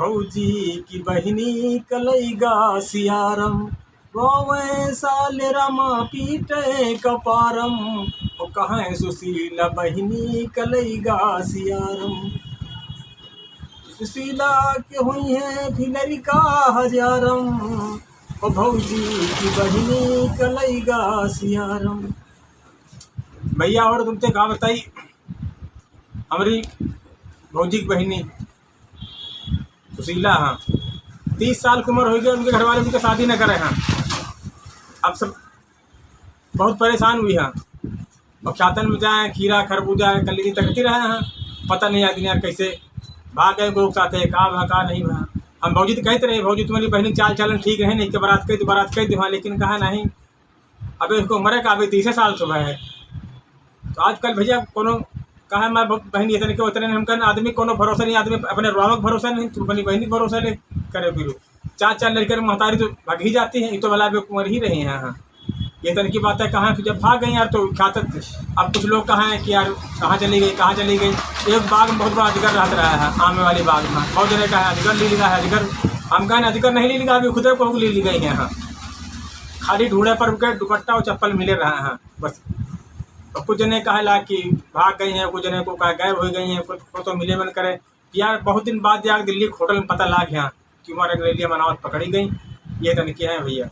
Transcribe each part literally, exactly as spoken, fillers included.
भौजी की बहिनी कलैगा सियारम, रोवे साले रामा पीटे कपारम। ओ कहे सुशीला बहिनी कलैगा सियारम, सुशीला के हुइहैं फिर लड़िका हजारम। ओ भौजी की बहिनी कलैगा सियारम। भइया, और तुमते का बताई, हमरी भौजी की बहिनी सुशीला, हाँ, तीस साल की उमर होइ गई, उनके घर वाले उनके शादी न करे हैं। अब सब बहुत परेशान हुई हैं। अब ख्यातन में जाए, खीरा खरबूजा कल्ली तकती रहे हैं, पता नहीं आदमी यार कैसे भाग गए, गोक साथे का भा का नहीं भा। हम भौजी तो कहते रहे, "भौजी, तुम्हारी बहिनी चाल चलन ठीक रहे, नहीं के बारात कह दे, बारात कह दे," हाँ, लेकिन कहा नहीं। अब इसको मरे का अभी तीसे साल तो है। तो आजकल भइया कोनो कहा मैं ब-, बहिनी इतने के उतने नहीं, हम कहन आदमी कोनो भरोसा नहीं, आदमी अपने रुआवक भरोसा नहीं, तुम अपनी बहिनी भरोसा नहीं करे फिर। चार चार लड़के महतारी तो भाग ही जाती हैं, ये तो भला अभी कुंवर ही रही हैं। हाँ, ये तन की बात है, कहाँ फिर जब भाग गई यार तो ख्यात। अब कुछ लोग कहा है कि यार कहाँ चली गई, कहाँ चली गई। एक बाग में बहुत बड़ा अजगर रहत रहा है, आमे वाली बाग में, बहुत जने कहा अजगर ली लिगा है, अजगर। हम कहन अजगर नहीं ली लिगा, अभी खुदे को ली ली गई है। हाँ, खाली ढूंढे पर उनके दुपट्टा और चप्पल मिले रहा है बस। और कुछ जने कहा ला कि भाग गई हैं, कुछ जने को कहा गायब हो गई हैं, कुछ को तो मिले मन करे। यार बहुत दिन बाद जाके दिल्ली के होटल में पता लाग गया कि उमर अंग्रेलिया मनावत पकड़ी गई। ये तन के हैं भइया,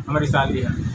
हमारी साली है।